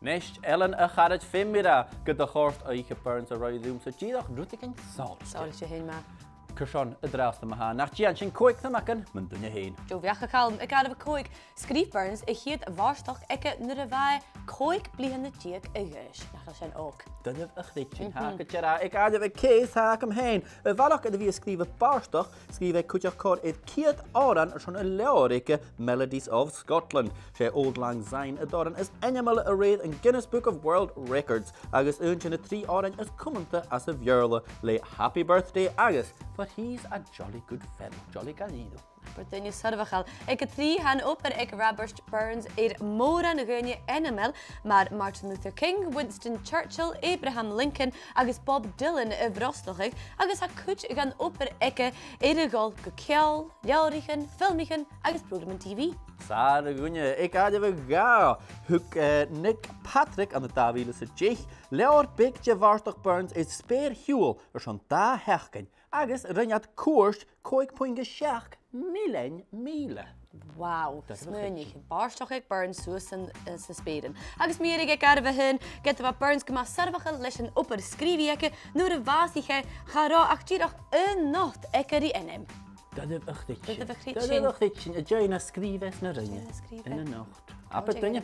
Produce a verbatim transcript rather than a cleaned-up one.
A-nis, Ellen a charaid, feumaidh mi ràdh gun do chòrd oidhche Burns a' ruith riumsa dìreach rudeigin sònraichte. Sònraichte fhèin, math. Carson, an-dràsta ma-thà, nach dèan sinn còig tuilleadh mun duine fhèin? Deagh bheachd, a Chaluim. Aig àireamh a còig, sgrìobh Burns a' chiad bhàrdachd aige nuair a bha e còig bliadhna deug a dh'aois. Nach eil sin òg? Duilich a chreidsinn, tha gu dearbh. Aig àireamh a ceithir, tha agam fhìn. A bharrachd air a bhith a' sgrìobhadh bàrdachd, sgrìobh e cuideachd còrr air ceud òran airson an leabhar aige Melodies of Scotland. 'S e Auld Lang Syne an t-òran as ainmeile a rèir an Guinness Book of World Records, agus aon de na trì òrain as cumanta anns a' Bheurla, le Happy Birthday agus For He's a Jolly Good Fellow. Jolly Galino. Abair duine soirbheachail. Aig a trì, tha an obair aig Robert Burns air mòran dhaoine ainmeil, mar Martin Luther King, Winston Churchill, Abraham Lincoln agus Bob Dylan a bhrosnachadh, agus tha cuid dhen obair aige air a dhol gu ceòl, leabhraichean, filmichean agus prògraman T V. 'S fheàrr dhuinne. Aig àireamh a dhà, thug, eh, Nick Patrick ann an dà mhìle 's a deich leabhar beag de bhàrdachd Burns air speur-shiubhail airson dà sheachdain, agus rinn iad cuairt còig puing a seachd millean mìle. Wow, smaoinich, bàrdachd aig Burns suas san, eh, san speuran. Agus mu dheireadh, aig àireamh a h-aon, ged a bha Burns gu math soirbheachail leis an obair sgrìobhaidh aige, nuair a bhàsaich e, cha robh ach dìreach aon not aige ri ainm. Duilich a chreidsinn. Duilich a chreidsinn. Duilich a chreidsinn, an dèidh na sgrìobh e 's na rinn e. An dèidh na sgrìobh e. Aon not. Abair duine.